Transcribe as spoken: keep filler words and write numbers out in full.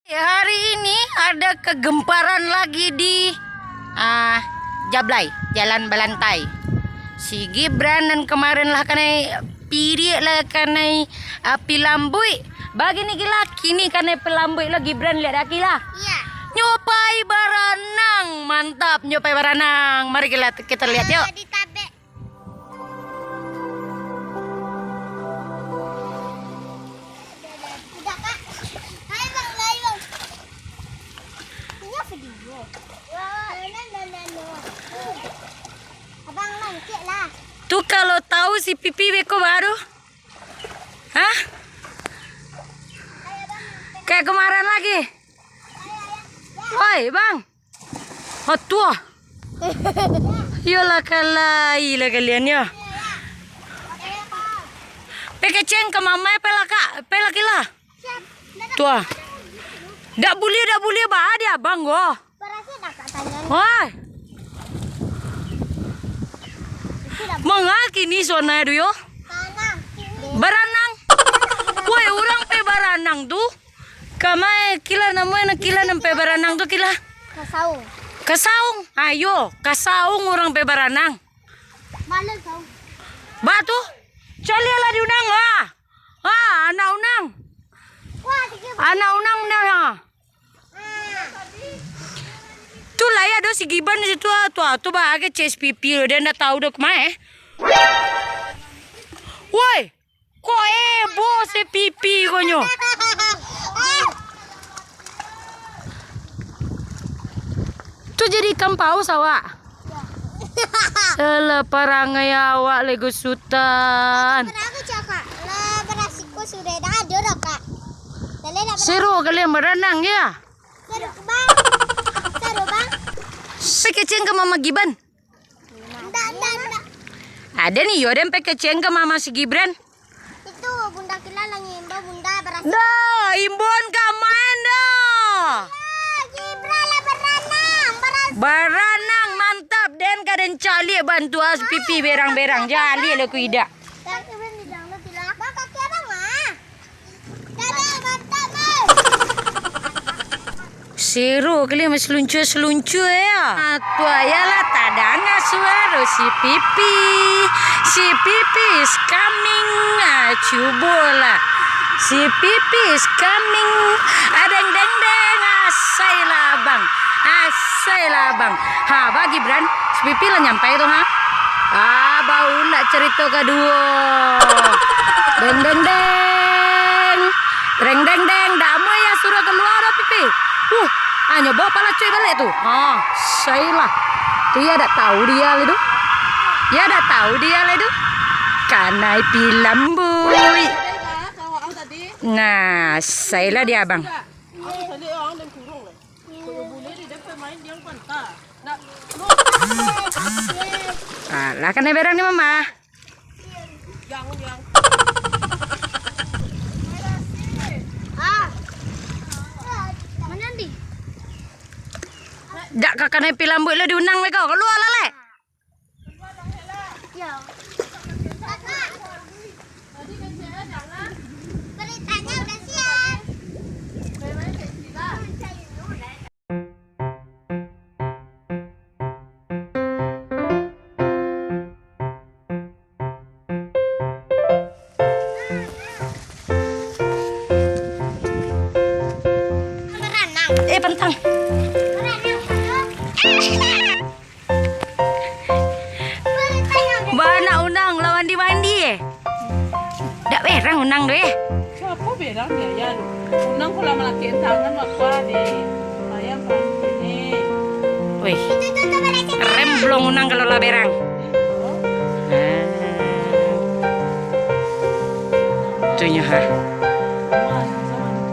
Hari ini ada kegemparan lagi di, ah, Jablay, Jalan Balantai. Si Gibran nan kamarin lah kanai piriak lah kanai, ah, pilambuik. Bagini gila, kini kanai pilambuik lah Gibran, lihat dak gila? Iya. Nyo pai baranang, mantap, nyo pai baranang. Mari gila, kita lihat yuk. Ditabek. Udah, Kak. Hai, Bang, hai, Bang. Ini video. Wah, no, no, no, no. Abang, langkik lah. Tu kalau tahu si Pipi beko baru. Hah? Kayak kemarin lagi. Oi, Bang. Atua. Yolah, kalai lah kalian, yo. Pai keceng ka mamai, pai lah, Kak. Pai lah, kila. Tua. Dak buliah, dak buliah, ba, di abang ko. Wah. Manga kini suanai tu, yo. Baranang. Woi, urang pai baranang tu. Kamai kila namonyo, kila nan pai baranang tu kila. Kasaung. Kasaung. Ayo, kasaung urang pai baranang. Malam saung. Ba tu. Caliaklah di unang, ha. Ha, anak unang. Wah, tiga. Anak unang dah, ha. Ah. Tu lah ya, ado si Giban di situ, ah. Tu, ah, tu ba kecek si Pipi, dia ndak tahu dah kemana, eh. Woi. Kok ebo si Pipi konyo? Tu jadi ikan paus awak? Alah, parangai awak lego sutan. Lah, berasiko sudah dah ado dah, Kak. Seru kalian berenang, ya? Seru, Bang. Seru, Bang. Pai keceng ka Mama Giban. Ndak, ndak, ndak. Ado ni, yo, den pai keceng ka Mama si Gibran. Itu, Bunda Kila lah ngimbau Bunda barasiko. Dah, imbauan ka main dah. Ya, Gibran lah baranang, baras- Baranang, mantap, den ka den caliak bantuan si Pipi berang-berang, caliak lah ku idak. Bang, kaki abang mah. Seru kali main seluncur-seluncur ya. Ah, tu ayalah tadanga suaro si Pipi. Si Pipi is coming. Ah, cubolah. Si Pipi is coming. Ah, deng, deng, deng. Asailah abang. Asailah abang. Ha, ba Gibran. Si Pipi lah nyampai tu, ha? Ah, baulak carito kaduo. Deng, deng, deng. Reng, deng, deng. Dak amuah ya suruah kalua doh, Pipi. Uh, hanyo bawa palacuik baliak tu. Ah, sailah. Tu ya dak tahu dia lai tu. Ya dak tahu dia lai tu. Kanai pilambuik. Nah, sailah dia, Bang. Ah, lah kanai berang ni, Mama. Dak ka kanai pilambuik lo di unang lai kau. Kalua lah, lek. Eh, pantang. Bana unang lah mandi-mandi, eh. Dak berang unang tu, eh. Siapa berang dia, ya? Unang kalau malakek tangan, apa di ayam pasti ni. Wih. Remblong unang kalau lah berang. Nah. Tunyo, ha.